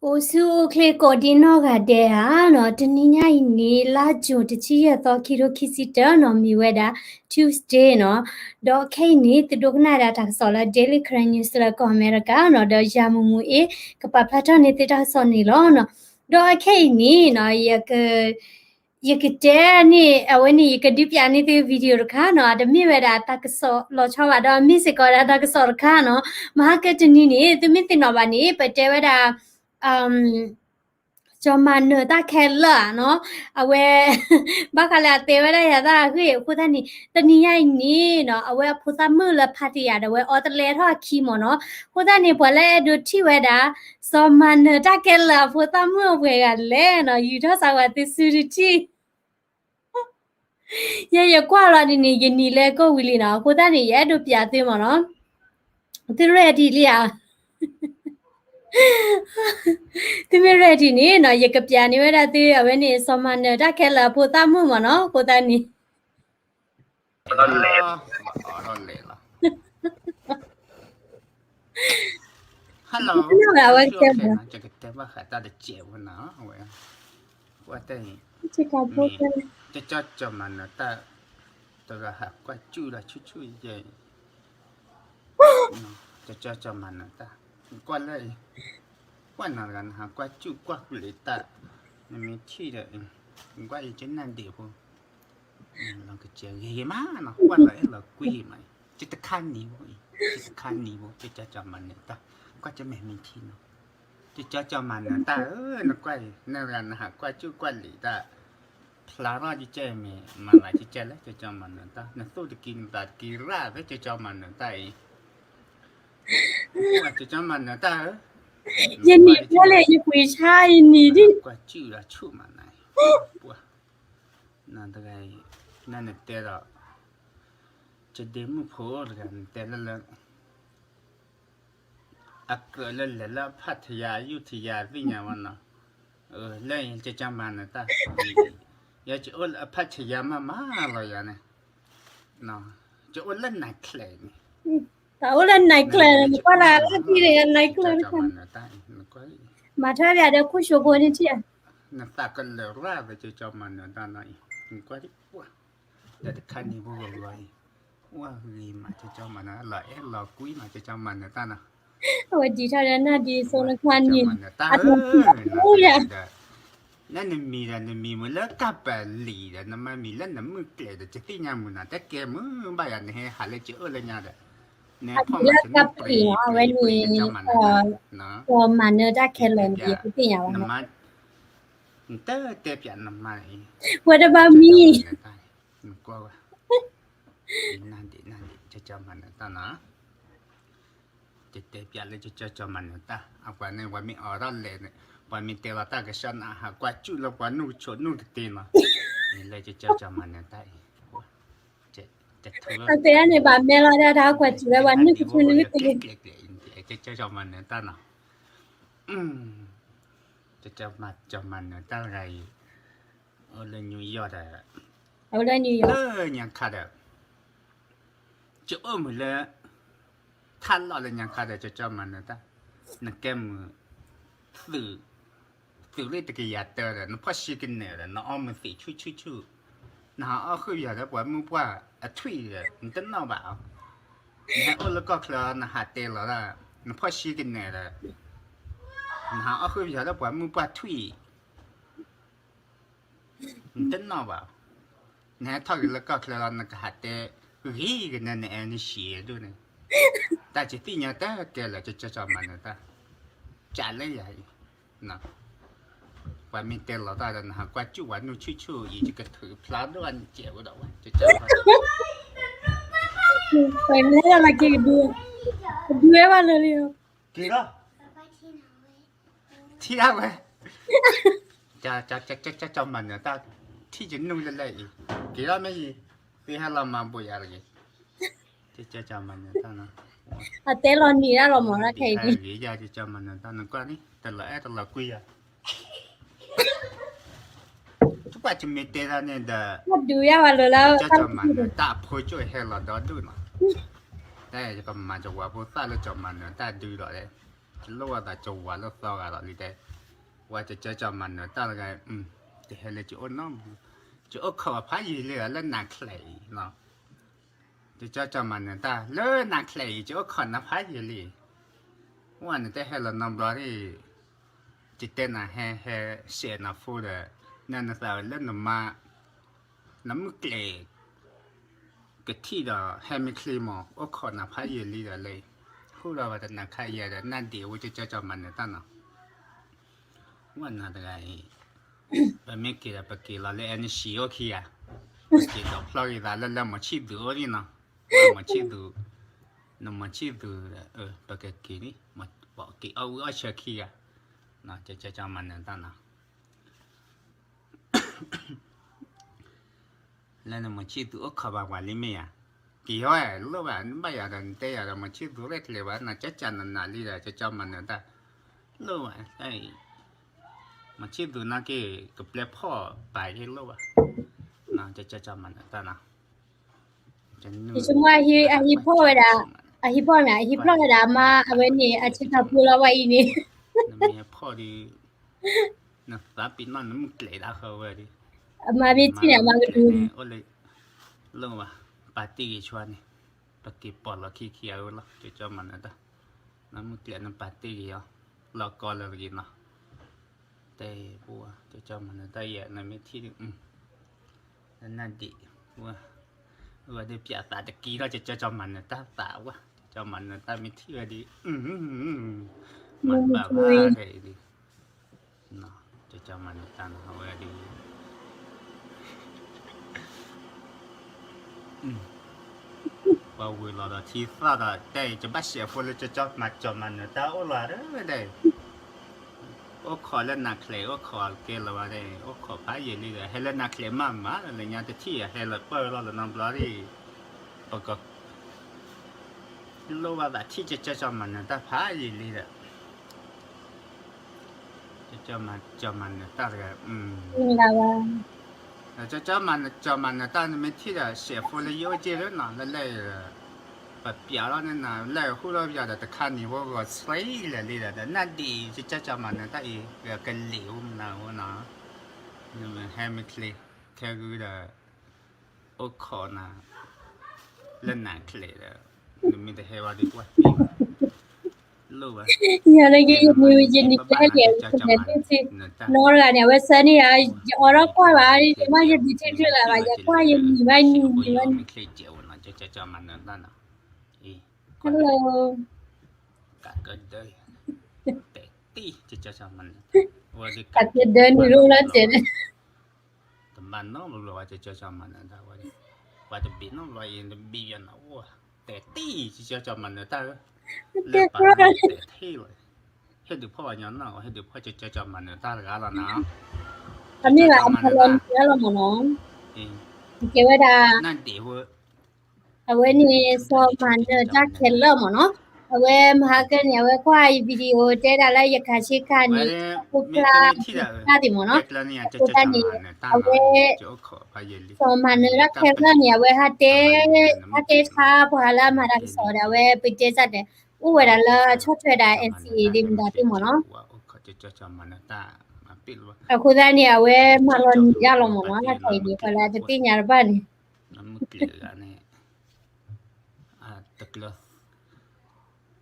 အိၣ်ဆူၣ်အိၣ်ချ့ကိးဒံနီၢ်ဂၤဒဲးဧါနီၤ, တနံၤညါအံၤန့ၣ် လါယူၤတဆံယဲၢ်သီ ခံထိခံဆံတၢနီၤ, မ့ၢ်ဝဲဒၣ် Tuesday နီၤ, ဒီးခဲအံၤန့ၣ် သုဒိကနၣ်ဒၣ်တၢ်ကစီၣ်လၢ Daily Karen News လၢကီၢ်အမဲရကၤနီၤ, ဒီးယၤမူးမူးအ့ၣ် ကပာ်ဖျါထီၣ်န့ၢ်သုတၢ်ကစီၣ်န့ၣ်လီၤနီၤ. ဒီးခဲအံၤန့ၣ်နီၤ ယက ယကတဲန့ၢ် အဝဲန့ၣ် ယကဒုးပျးန့ၢ်သု video တခါနီၤ, အတမ့ၢ်ဝဲဒၣ်တၢ်ကစီၣ်လီၤဆီဘၣ်ဒီး မ့ၢ်စ့ၢ်ကီးဒၣ်တၢ်ကစီၣ်တခါနီၤ. မဟါကတနံၤန့ၣ် သုမ့ၢ်သ့ၣ်နီၣ်ဘၣ်န့ၣ် ပတဲဝဲဒၣ် ကၠီၤမၤနၢၤတၢ်ခဲလၢာ်နီၤ, အဝဲ ဘၣ်ဃးလၢအတဲဝဲဒၣ်ယၤတၢ်အဂ့ၢ်အဃိသတးန့ၣ် တနံၤညါအံၤန့ၣ်နီၤ အဝဲအဖိသၣ်မုၣ်လၢဖးတံၢ်ယၤဒီး အဝဲအီတလဲထီၣ်အခံမ့ၢ်နီၤ. အဃိသတးန့ၣ် ပှၤလၢအဲၣ်ဒိးထံၣ်ဝဲဒၣ် စီၤမၤနၢၤတၢ်ခဲလၢာ်အဖိသၣ်မုၣ်အပှဲၤဂၤလဲၣ်နီၤ, ယူၤထီၣ်စးဝၤသုစုတထံၣ် ယဲယကွၢ်လီၤဒ်န့ၣ် ယနံၤလၢကိၢ်ဝံၤလံနီၤ, အဃိသတးန့ၣ် ယအဲၣ်ဒိးပျးသုမ့ၢ်နီၤ, သု ready လံဧါ, သုမ့ၢ် ready န့ၣ်နီၤ ယကပျးန့ၢ်ဝဲဒၣ်သု အဝဲန့ၣ် စီၤမၤနၢၤတၢ်ခဲလၢာ်အဖိသၣ်မုၣ်မ့ၢ်နီၤ, အဃိသတးန့ၣ် Hello, အဝဲကတဲ ယကတဲဘၣ်ဃးတၢ်တစဲးဖိနီၤ, အဝဲ ကွၢ်တဲန့ၣ် တကၠီကၠီမၤနၢၤတၢ် တဂၤဟးကွၢ်စူၣ်ဒီးဆူၣ်ဆူၣ်ယဲၢ် တကၠီကၠီမၤနၢၤတၢ် ကွၢ်လၢ ကွၢ်နၤတဂၤနဟးကွၢ်စူၣ်ကွၢ်ကွံာ်တၢ် နမ့ၢ်ထံၣ်ဒီး ကွၢ်ယကနၣ်ဒံးဖိ လီၤကစဲးဂ့ၤမးနီၤ, ကွၢ်လီၤအဲၣ်လီၤကွံမး, ယတခါနံၤဖိအံၤ, ယတခါနံၤဖိ တကၠီကၠီမၤနၢၤတၢ်, ကွၢ်ကမ့ၢ်မ့ၢ်ထံနီၤ, တကၠီကၠီမၤနၢၤတၢ်ဧၢ, နကွၢ်အံၤ နဂၤနဟးကွၢ်စူၣ်ကွၢ်လံာ်တၢ်, ဖျါထီၣ်ကကဲမ့ၢ်မၤလၤကကဲလၢ တကၠီကၠီမၤနၢၤတၢ်, နသူၣ်တကံနသးတကံရၣ်ဖဲ တကၠီကၠီမၤနၢၤတၢ်အံၤ တကၠီကၠီမၤနၢၤတၢ်ဧၢ, ယနံၤဝဲလဲၣ် ယပှ့ၤဆါယနံၤဒ် ကွၢ်စူၣ်ဒီးဆူၣ်မးနၤအံၤ, ပှၤ နတဂၤအံၤ နနတဲဒီး ကဒ့မုၣ်ဖိတဂၤ နတဲလၢလၢ အကြၢးလၢလဲၤလၢအဖးထယၤ အယူၢ်ထယၤသ့ၣ်ညါဝဲနီၤ, လၢအံၤ ကကၠီမၤနၢၤတၢ်, ယကအိၣ်လၢအဖးထယၤမးမးလီၤယၤန့ၣ်, ကအိၣ်လၢနၤချဲးန့ၣ်, တၢ်အိၣ်လၢနၤချဲးန့ၣ် နကွၢ်လၢအဖးထယၤနၤချဲးန့ၣ်, မၤထွဲပၠးဒီးခိၣ်ၡိဖိန့ၣ်ထံၣ်ဧါ နသးကလၢာ်ရၣ်ဝဲ ကကၠီမၤနၢၤတၢ်နီၤအံၤ, နကွၢ်ဒ်ပှၤ ဒီးတခါနံၤဖိဂီၤဂီၤအံၤ, အိၣ်ဂ့ၤမး ကကၠီမၤနၢၤ, လီၤအဲၣ်လီၤကွံမး ကကၠီမၤနၢၤတၢ်နီၤ, အဝဲဒံးထီၣ်ဒီးနၢ်ဒံးစိနခါနံၤ, မၤနၢၤတၢ်ဧၢ, နမံၤဒီးနမံၤမ့ၢ်လၢကၢ်ပလံၤဒီး နမၤမံၤလၢနမုၢ်ကျဲၤဒီး တသ့ၣ်ညါမုာ်နီၤ, တကဲမုာ်ဘၣ်ယၤ နဟဲဟးလၢကအိၣ်လၢညါဒီး နဟဲဖီၣ်မၤကနုၢ်ပှ့ၤ ကကၠီမၤနၢၤတၢ်, ကီမၤနၢၤတၢ်ခဲလၢာ်န့ၣ် ယတသ့ၣ်ညါဘၣ်နီၤ, နတတဲပၠးနမါအံၤ, ဝဲတဘၣ်မံ နကွၢ်ဝဲ, နဒံးနဒံး ကကၠီမၤနၢၤတၢ်နီၤ, ယတဲပၠးလၢကကၠီကၠီမၤနၢၤတၢ်, အပှၤန့ၣ် ပှၤမ့ၢ်အိးထီၣ်လဲၣ်န့ၣ်, ပှၤမ့ၢ်တဲလီၤတၢ်ကဆှီန့ၣ် ဟးကွၢ်စူၣ်လၢပှၤနုၢ်ကဆိးနုၢ်ကတ့နီၤ, လၢကကၠီကၠီမၤနၢၤတၢ်အံၤ, အတဲန့ၣ် ဘၣ်မဲလီၤဒၣ်တၢ်ကွၢ်စူၣ်လၢပှၤနုၢ်ကဆိးနုၢ်ကတ့, ကကၠီကၠီမၤနၢၤတၢ်နီၤ ကကၠီမၤနၢၤတၢ်တဂၤအံၤ, အိၣ်လၢ New York ဒီး, အိၣ်လၢ New York လၢညါခါဒီး, ကအိၣ်မုာ်လၢ, ထါလီၢ်လၢညါခါဒီး ကကၠီမၤနၢၤတၢ်, နကဲမုာ်, သုး, သုးရ့ၣ်တကယၤတၢဒီး နဖီၣ်ဆံကနဲၣ်ဒီး နအီမုာ်သံးဆူၣ်ဆူၣ်ဆူၣ်, နဟးအီၣ်ဃုာ်ယၤလၢပှၤမုၢ်ပှၢ်အထွံၣ်ဒီး နတနီၣ်ဘၣ်အီၤ, နဟဲအိၣ်လၢကီၢ်ချၢ နဟးတဲလီၤတၢ်, နဖီၣ်ဆံကနဲၣ်ဒီး နဟးအီၣ်ဃုာ်ပယီၤလၢပှၤမုၢ်ပှၢ်ထွံၣ်, နတနီၣ်ဘၣ်, နဟဲထီၣ်က့ၤလၢကီၢ်ချၢလီၤ နကဟးတဲ, ဂ့ၤကနဲ နအဲၣ်နစံးဒိၣ်န့ၣ်, တၢ်ယသ့ၣ်ညါတကဲလၢာ် ကကၠီကၠီမၤနၢၤတၢ်, ကးလၢယၤအံၤ, ပှၤမ့ၢ်တဲလီၤတၢ်ဒီး နဟးကွၢ်စူၣ်ပှၤနုၢ်ဆူၣ်ဆူၣ်အံၤ ယကထုးဖျါဒိၣ်အနကဲးဝဲဒီးဝဲ, ကကၠီ ပှၤမ့ၢ်လၢလၢက့ၤကဒု, ကဒုဝဲဘၣ်လၢလံ, က့ၤလီၤ, ထံၣ်ဒၣ်ဝဲ, ကၠီကၠီမၤနၢၤတၢ်, ထံၣ်ယနုၢ်လၢလၢအံၤ, က့ၤလီၤမ့ၢ်အံၤ, သုဟဲလီၤမၤဘိးယၤတဂ့ၤ, ကၠီကၠီမၤနၢၤတၢ်နီၤ, အတဲလီၤနံၤဒၣ်လီၤမး တၢ်ခဲအံၤ, ကၠီကၠီမၤနၢၤတၢ် နကွၢ်န့ၣ် တလီၤအဲၣ်တလီၤကွံယၤ တပှၢ်ကမ့ၢ်တဲတၢ်န့ၣ်ဒီး, ဒုးယၤဝဲလၢလၢ, ကၠီကၠီမၤနၢၤတၢ်အဖိကၠိၣ်ဟဲလီၤဒီဒူၣ်နီၤ, တၢ်ယကမၤကဝၤဖိသၣ်လၢကၠီမၤနၢၤတၢ်ဒုးဒီးလဲၣ်, ယလိၣ်ဝဲသးကဝၤလၢသီဂၤလီၤလံတဲ, ဝဲကကၠီကၠီမၤနၢၤတၢ်တဂၤ, တဟဲလၢကအိၣ်နီတဘျီ, ကအိၣ်ခိးဖးယံာ်လံလၢနးချဲးအံၤလီၤ. ကကၠီကၠီမၤနၢၤတၢ်လၢနးချဲးအံၤ ကအိၣ်ခိးနၤဖးယံာ်လံ, ဝဲနတဟဲလၢၤနီတဘျီ, ကတဲနၤဟဲဟဲ share နၤ phone ဒီး, နနသးလၢနမါ နမုၢ်ကျဲၤ ကထံၣ်ဒီးဟဲမ့ၢ်ချ့မး အိၣ်ခိးနၤဖးယံာ်လံဒီးလဲၣ်, ဃိဒီးဝဲတနၤခါယဲဒီး နၢ်ဒံးဝဲကကၠီကၠီမၤနၢၤတၢ်နီၤ. ဝဲနၤတဂၤအံၤ, ပမ့ၢ်က့ၤဒီးပက့ၤလီၤလၢ အဲနရှံအိၣ်ခံဂၤ, ပက့ၤဒီးဖျီက့ၤသးလၢလၢမီၤဆံၣ်သူးအိၣ်န့ၣ်နီၤ, မီၤဆံၣ်သူး, နမီၤဆံၣ်သူး, ပကက့ၤန့ၣ်, ပက့ၤအီၣ်ဝံအီၣ်ဆၢခံဂၤ, ကကၠီကၠီမၤနၢၤတၢ်နီၤ. လၢနမီၤဆံၣ်သူးအိၣ်ခိးဘၣ်ပှၤလံမ့ၢ်ဧါ, က့ၤဟီၣ်လိၣ်ဘၣ် နဘၣ်ယၤဒီးနတဲယၤဒီး မီၤဆံၣ်သူးရဲၣ်ကျဲၤဘၣ် နကကၠီနနးလံဒီး ကကၠီမၤနၢၤတၢ်, လိၣ်ဘၣ်, မီၤဆံၣ်သူးနာ်က့ၤ ကပျဲဖီၣ်ပာ်က့ၤလိၣ်ဘၣ်, ကကၠီကၠီမၤနၢၤတၢ်နီၤ. ယဆိကမိၣ်အဟံၣ်ဖီၣ်ဝဲဒၣ်, အဟံၣ်ဖီၣ်မ့ၢ် အဟံၣ်ဖီၣ်ဝဲဒၣ်အမါ အဝဲန့ၣ် အဆ့ကၤဖိလီၤဝဲအံၤန့ၣ်, နမ့ၢ်ဖီၣ်ဒီး, နသးပ့ၤနီၣ်နမုၢ်ကျဲၤဒၣ်ဃီဝဲဒီး, အမါမ့ၢ်ထံၣ်န့ၣ် အမါကဒုန့ၣ်, အိၣ်လၢ, လိၣ်ဘၣ်, ပာ်တ့ၢ်ဂ့ၤဆှါန့ၣ်, ပက့ၤပိာ်လီၤခံခံအဝဲလီၤ ကကၠီမၤနၢၤတၢ်, နမုၢ်ကျဲၤနပာ်တ့ၢ်ဂ့ၤအီၤ, လီၤကီလၢတဂ့ၤနီၤ. တဲပူၤ, ကကၠီမၤနၢၤတၢ်ယဲ နမ့ၢ်ထံၣ်ဒီး, နနၢ်ဒံး, ဝဲဒၣ်ပျးသးတကံထီၣ် ကကၠီကၠီမၤနၢၤတၢ်သးဝဲ, ကကၠီမၤနၢၤတၢ်မ့ၢ်ထံၣ်ဝဲဒီး, မၤဘၣ်ဘၣ်ဒ်အံၤဒီး, ကကၠီမၤနၢၤတၢ်န့ၣ်ဝဲဒီး ပှၤဝံၤလီၤဒီးထံသၣ်ဒီး တဲအံၤ ကဘၣ်ရှဲးဖိလၢ ကကၠီမၤကၠီမၤနၢၤတၢ်အိၣ်လီၤဒီး, အိၣ်ခိးလၢနးချဲး အိၣ်ခိးကဲလၢၤဝဲဒီး အိၣ်ခိးဖးယံာ်လံဒီး ဟဲလၢနးချဲးမးမး လၢညါတထံၣ် ဟဲလၢပၢၢ်လီၤလၢနီတဘျီဒီး, ပက လိၣ်ဘၣ်သးထံၣ်ကကၠီကၠီမၤနၢၤတၢ်ဖးယံာ်လံဒီး ကကၠီမၤနၢၤတၢ်တဂၤ, ဒီးကကၠီမၤနၢၤတၢ်နမ့ၢ်ထံၣ်ဒီး ရှဲးဖိလၢယအိၣ်က့လၢနီၤ လၢလဲၣ်, ပပျးလီၤန့ၣ်နၤ လဲၣ်ဃိၣ်လီၤပယီၤဒီးတခါနံၤဖိဂီၤဆှဲလၢာ်လံဒီး နၢ်ဒံးကကၠီကၠီမၤနၢၤတၢ်အံၤ ကလံၤအိၣ်မနၤအိၣ်နီၤ, နမ့ၢ်ဟဲမ့ၢ်ချ့ ခဲဂုဒီး အိၣ်ခိးနၤ လၢနးချဲးဒီး နမ့ၢ်တဟဲဝဲဒီးကွၢ်သ့, လိၣ်ဘၣ်, ယၤလၢယယနံၤယနံၤလၢဟဲဒံး ကမဲာ်သ့ၣ်ဆ့, နီတဂၤန့ၣ် အဝဲဆၢန့ၢ်ယၤ, ယအိးထီၣ်ကွၢ်ဘၣ်, ယမ့ၢ်ယဒုးထံၣ်တၢ်လၢၤဘၣ် ယကွၢ်ယနံၤဘၣ်နံၤနံၤဘၣ်နံၤ, hello, ကးကဒၢနုာ်လိၣ်လၢစဲးန့ၣ်, တဘၣ်နီတဘျီဝဲ ကကၠီကၠီမၤနၢၤတၢ်ဝဲ, ပှၤတဘ့ၣ်နီတဘျီအံၤ တဘ့ၣ်ယနီၤအိၣ်, တဲတံၢ် ကကၠီကၠီမၤနၢၤတၢ်ဧၢ, လၢပာ်လီၤတဲထဲလီၤ, ဟ့ၣ်ဒုးဖီၣ်ပှၤညီနီၢ် ဟ့ၣ်ဒုးဖီၣ်ကကၠီကၠီမၤနၢၤတၢ်တဂၤလီၤနီၤ, အမ့ၢ်ဘၣ်အဖီလီၤနံၤလီၤမ့ၢ်နီၤ, ကဲဝဲဒၣ် နဒံးဝဲ အဝဲန့ၣ် စီၤမၤနၢၤတၢ်ခဲလၢာ်မ့ၢ်နီၤ, အဝဲမဟါကၢန့ၣ် အဝဲကွၢ် video တဲဒၣ်လၢယခးဆ့ကၤန့ၣ် ဖိဖျါတၢ်သ့ၣ်မ့ၢ်နီၤ, အဃိသတးန့ၣ် အဝဲ စီၤမၤနၢၤတၢ်ခဲလၢာ်န့ၣ် အဝဲဟးတဲ ဟးတဲဆါပှၤလၢအမၤတၢ်ကစီၣ်ဒီး အဝဲပတဲစၢ်တဲ အိၣ်ဝဲဒၣ်လၢဆီၣ်ထွဲဒၣ် NCA ဒ်မတၤသ့ၣ်မ့ၢ်နီၤ, အဃိသတးန့ၣ် အဝဲမၤလီၤနံၤဒၣ်လီၤမ့ၢ်နီၤ, တၢ်ခဲအံၤန့ၣ် ပှၤလၢအတသ့ၣ်ညါတဘၣ်န့ၣ် တကျၢၤ,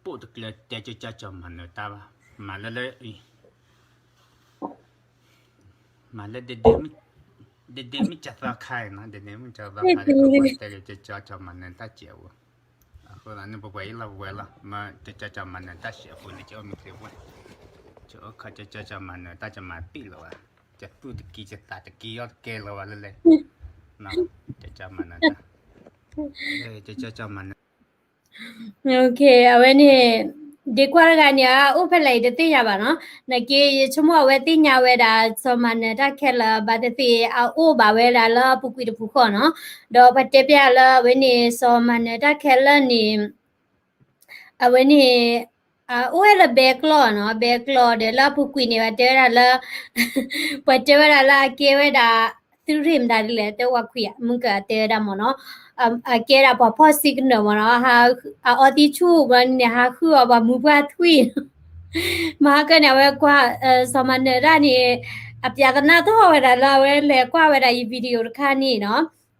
ပိာ်တကျၢၤတဲကကၠီကၠီမၤနၢၤတၢ်ဘၣ်, မၤလၢလၢအံၤ, မၤလၢ ဒဒဲမုၢ်ကသီခါအံၤနီၤ, ဒဒဲမုၢ်ကသီခါန့ၣ် ပှၤတဲလၢကကၠီကၠီမၤနၢၤတၢ်စဲးဝဲ, အဃိသတးန့ၣ် ပဝဲအံၤလီၤ ပဝဲလီၤ, မ့ၢ်ကကၠီကၠီမၤနၢၤတၢ်စဲးဖိန့ၣ် ကအိၣ်မ့ၢ်ချ့ဝဲ, ကအိၣ်ခီကကၠီကၠီမၤနၢၤတၢ် ကမၤပ့ၢ်လီၤဝဲ, ကသူၣ်တကံ ကသးတကံ အီၣ်တကဲလီၤဝဲလၢလဲၣ်, ကကၠီမၤနၢၤတၢ်, ကကၠီကၠီမၤနၢၤ အဝဲန့ၣ် ဒ့ကွၢ်တဂၤန့ၣ် အအိၣ်ဖဲလဲၣ်အံၤတသ့ၣ်ညါဘၣ်နီၤ, နာ်က့ ယဆိကမိၣ်အဝဲသ့ၣ်ညါဝဲဒၣ် စီၤမၤနၢၤတၢ်ခဲလၢာ် ဘၣ်သ့ၣ်သ့ၣ် အအိၣ်ဘၣ်ဝဲဒၣ်လၢအပူၤကွံာ်တပူၤဃီနီၤ, ဒီးပှၤတဲပျးလၢအဝဲန့ၣ် စီၤမၤနၢၤတၢ်ခဲလၢာ်န့ၣ် အဝဲန့ၣ် အအိၣ်ဝဲလၢဘဲကျီၢ်နီၤ, ဘဲကျီၢ်ဒီးလၢအပူၤကွံာ်န့ၣ် ပှၤတဲဝဲဒၣ်လၢ ပှၤတဲဝဲဒၣ်လၢအကဲဝဲဒၣ် သုးရ့ၣ်မတၤဒ်လဲၣ် တဲဝဲခွံဧါ မုၢ်ကတဲဝဲဒၣ်မ့ၢ်နီၤ, အကဲဒၣ်ပှၤဖီၣ် signal မ့ၢ်နီၤ, အအီသံဆူၣ်ဘျီန့ၣ် ဟးဟုၣ်အီၤပှၤမူပှၢ်ထွံၣ်နီၤ မဟါကၢန့ၣ် အဝဲကွၢ် စီၤမၤနၢၤတၢ်န့ၣ် အပျးသနာ်ထီၣ်ဝဲဒၣ်လၢအဝဲလဲၤကွၢ်ဝဲဒၣ်ယ video တခါန့ၣ်နီၤ,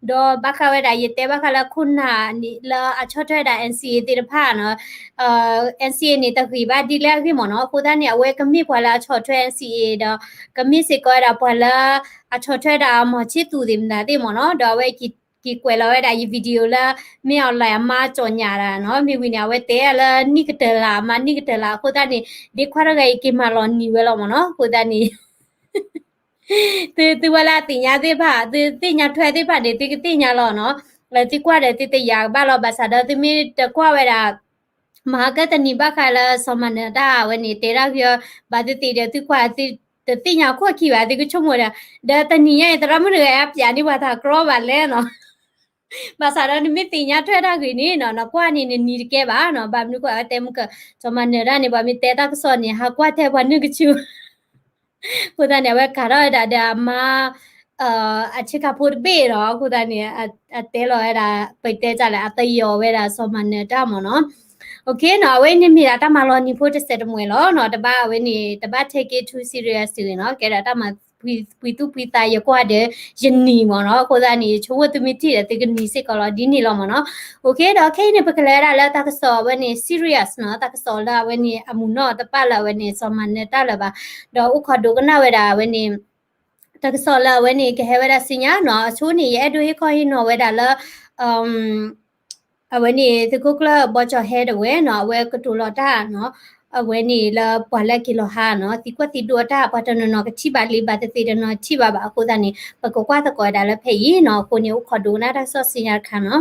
ဒီးဘၣ်ဃးဝဲဒၣ်ယတဲဘၣ်ဃးလၢခိၣ်နၢ်န့ၣ် လၢအဆီၣ်ထွဲဝဲဒၣ် NCA သ့ၣ်တဖၣ်နီၤ, NCA န့ၣ် တဂ့ၤဘၣ်ဒ်လဲၣ်အဂ့ၢ်မ့ၢ်နီၤ, အဃိသတးန့ၣ် အဝဲကမ့ၢ်ပှၤလၢအဆီၣ်ထွဲ NCA ဒီး ကမ့ၢ်စ့ၢ်ကီးဝဲဒၣ်ပှၤလၢ အဆီၣ်ထွဲဒၣ်အမီၤဆ့သူးသ့ၣ်မတၤသ့ၣ်မ့ၢ်နီၤ, ဒီးအဝဲက့ၤကွဲးလီၤဝဲဒၣ်ယ video လၢ မ့ၢ်အီၤလဲၣ်အမါကၠီၣ်ညၣ်တၢ်နီၤ, မ့ၢ်ဝံၤန့ၣ် အဝဲတဲလၢနံၣ်ကတၢၢ်လၢ် အမါနံၣ်ကတၢၢ်လၢ်အဃိသတးန့ၣ် ဒ့ခွါတဂၤအံၤက့ၤမၤလီၤနံၤဝဲလီၤမ့ၢ်နီၤ, အဃိသတးန့ၣ် သုဝဲလၢအသ့ၣ်ညါသ့ၣ်တဖၣ် သုသ့ၣ်ညါထွဲသ့ၣ်တဖၣ်န့ၣ် သုကသ့ၣ်ညါလီၤနီၤ, လၢသုကွၢ်ဒီးသုတယာ်ကဘၣ်လီၤ, ဘၣ်ဆၣ်ဒီးသုမ့ၢ်တကွၢ်ဝဲဒၣ် မဟါကၢတနံၤဘၣ်ဃးလၢစီၤမၤနၢၤတၢ်ဝဲန့ၣ် တဲဒၣ်ဂ့ၤအီၤ ဘၣ်သ့ၣ်သ့ၣ်ဒီးသုကွၢ်သုတသ့ၣ်ညါခိၣ်ခံဘၣ် သုကဆိကမိၣ်ဒီး ဒီးတနံၤညါအံၤ သရၣ်မုၣ်တဂၤအပျးန့ၢ်ပှၤတၢ်ကြီဘၣ်လဲၣ်နီၤ, ဘၣ်ဆၣ်ဒီးနမ့ၢ်သ့ၣ်ညါထွဲတၢ်ဂ့ၢ်န့ၣ်နီၤ နကွၢ်န့ၣ်နနံၤတကဲဘၣ်နီၤ, ဘၣ်မနုၤဃိအဝဲတဲမုၢ်ကၢၢ် စီၤမၤနၢၤတၢ်န့ၣ် ပှၤမ့ၢ်တဲတၢ်ကစီၣ်န့ၣ် ဟးကွၢ်ထဲပှၤနုာ်ကဆူ အဃိသတးန့ၣ် အဝဲကၤထီၣ်ဝဲဒၣ်ဒီးအမါ အဆ့ကၤဖိတဘ့ၣ်ဒီး အဃိသတးန့ၣ် အတဲလီၤဝဲဒၣ် ပတဲတၢ်လဲၣ် အသယီၤဝဲဒၣ်စီၤမၤနၢၤတၢ်မ့ၢ်နီၤ, အနီၤ အဝဲန့ၣ်မ့ၢ်ဒၣ်တၢ်မၤလီၤနံၤဖိတစဲးတမှဲၤလီၤနီၤ, တဘၣ်အဝဲန့ၣ် တဘၣ် take it too serious နီၤ, ကဲဒၣ်တၢ်မၤ ပှံသူၣ်ပှံသး ယကွၢ်ဒီး ယနံၤမ့ၢ်နီၤ, အဃိသတးန့ၣ် ယဆိကမိၣ်သုမ့ၢ်ထံၣ်ဒီး သုကနံၤစ့ၢ်ကီးလီၤ ဒ်န့ၣ်လီၤမ့ၢ်နီၤ, အနီၤ ဒီးခဲအံၤန့ၣ် ပကလဲၤဝဲဒၣ်လၢတၢ်ကစီၣ်အဝဲန့ၣ် serious နီၤ, တၢ်ကစီၣ်လၢအဝဲန့ၣ် အမုာ်နီၢ်တပၣ်လၢအဝဲန့ၣ် စီၤမၤနၢၤတၢ်လၢၤဘၣ်, ဒီးအိၣ်ခိးဒိကနၣ်ဝဲဒၣ်အဝဲန့ၣ် တၢ်ကစီၣ်လၢအဝဲန့ၣ် ကဟဲဝဲဒၣ်ဆူညါနီၤ, အဆိန့ၣ် ယအဲၣ်ဒိးဟ့ၣ်ခီဟ့ၣ်နီၤဝဲဒၣ်လၢ အဝဲန့ၣ် သုးခိၣ်ကျၢၢ်ဘီကၠီၤဟဲဒၣ်ဝဲနီၤ, အဝဲကတိၤလီၤတၢ်နီၤ, အဝဲန့ၣ်လၢပှၤလၢက့ၤလီၤဟါနီၤ, သံကွၢ်သံဒိးတၢ် ပှၤတနီၤနီၤကထံၣ်ဘၣ်လံ ဘၣ်သ့ၣ်သ့ၣ်တနီၤထံၣ်ဘၣ်ဘၣ်အဃိသတးန့ၣ် ပကကွၢ်သကိးဝဲဒၣ်လၢဖဲအံၤနီၤ, အဃိန့ၣ် အိၣ်ခိးဒိကနၣ်တၢ်ကစီၣ်ဆူညါတခါနီၤ.